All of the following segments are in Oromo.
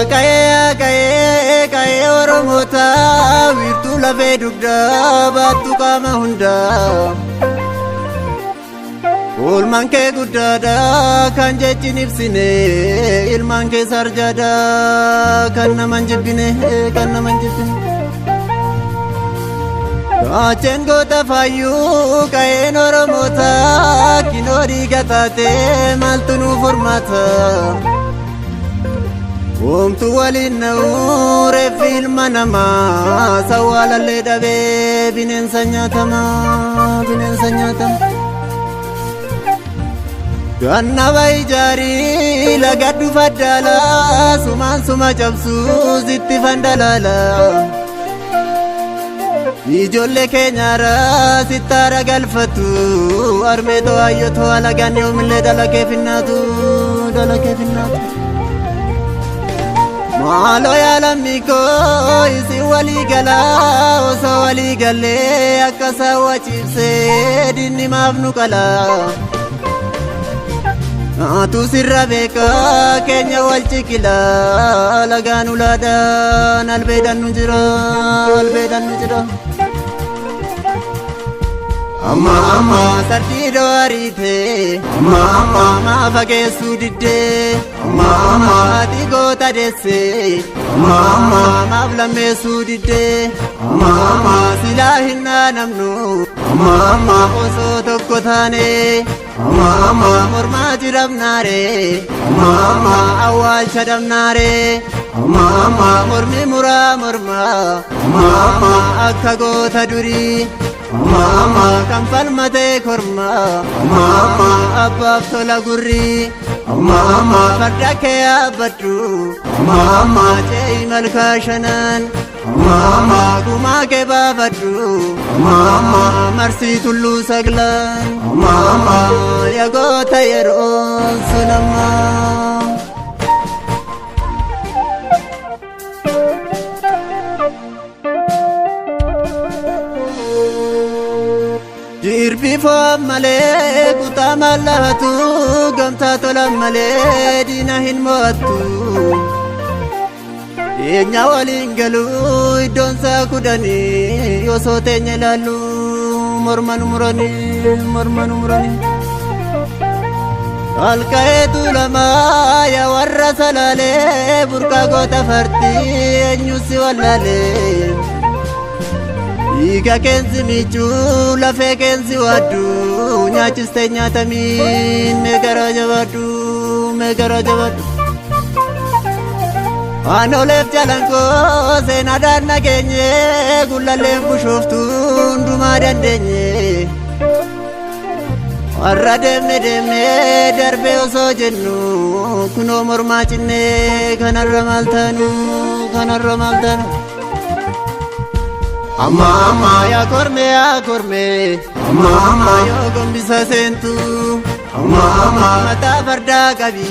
Yaa qa'ee qa'ee qa'ee Oromoota wiirtuu lafee dugdaa baattu qaama hundaa. Oolmaan kee guddaadha kan jechi hin ibsine, ilmaan kee sarjaadha kan nama hin jibbine, kan nama hin jibbine. Gaacheen goota faayyuu qa'een Oromoota kinoo dhiiga taate maaltu nuuf furmaata? Homtuu waliin na'uu reeffi ilma namaa sawwaalallee dhabee bineensa nyaatama, bineensa nyaatama. Gannaba ijaarii laga dhufa daalaa sumaan suma cabsuu sitti fandalaala. Ijoollee keenyaarraa sittaara galfatu armeetoo hayyotoo alagaan yoomillee dalakee finnaatu, dalakee finnaatu. Maaloo yaa lammii koo isin walii galaa, osoo walii gallee akka saawwa ciibsee diinni maaf nu qalaa. Naatu sirra beekaa keenya wal ciqilaa lagaan ulaadhaan albeedhaan nu jira, albeedhaan nu jira. Amma amma sardiidoo ariite, amma amma maa fageessuu diddee, amma amma haati goota deesse, amma amma maaf lammeessuu diddee, amma amma silaa hin dhaanamnu, amma amma osoo tokko taane, amma amma mormaa jiramnaare, amma amma awwaalcha dhabnaare, amma amma mormi muraa mormaa, amma amma akka goota durii. Amma amma kan falmatee korma, amma amma abbaaf tola gurri, amma amma farda kee yaabbadhu, amma amma ce'i malkaa shanan, amma amma gumaa kee baafadhu, amma amma marsii tulluu saglan, amma amma yaa goota yeroon sun amma. Jirbi fo'an malee kutaa mallaatu gamtaa tolan malee diina hin mo'attu. Teenya waliin galuu iddoon isaa kudhanii osoo teenya ilaallu morma nu muranii, morma nu muranii. Halka'eetu lamaa yaa warra salaalee burqaa goota fartii eenyu si wallaalee. Dhiiga keensi miicuu lafee keensi waaddu nyaachistee nyaatamiin mee garaa jabaadhu, mee garaa jabaadhu. Aanoleef jalankoo seenaadhaan nageenye gullalleen bushooftuu hundumaa dandeenye. Warra deemne deemne darbee osoo jennu kunoo mormaa cinnee kanarra maal taanu, kanarra maal taanu. Amma amma yaa kormee yaa kormee, amma amma yoo gombisa seentu, amma amma mataa fardaa qabi,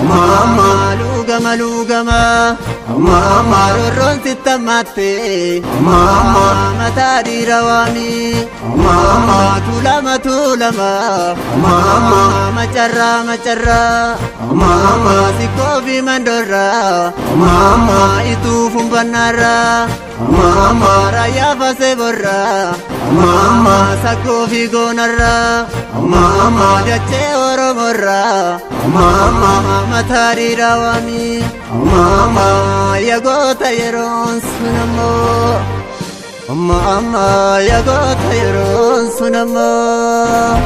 amma amma luugama luugama, amma amma roorroon sitti hammaatte, amma amma mataa dhiira waami, amma amma tuulama tuulama, amma amma macarraa macarraa, amma amma sikkoo fi mandorraa, amma amma ituu fumbannaarraa, amma amma raayyaa fasee borraa, amma amma sakkoo fi goonarraa, amma amma dachee Oromorraa, amma amma mataa dhiiraa waami, amma amma yaa goota yeroon sun ammoo, amma amma yaa goota yeroon sun ammoo.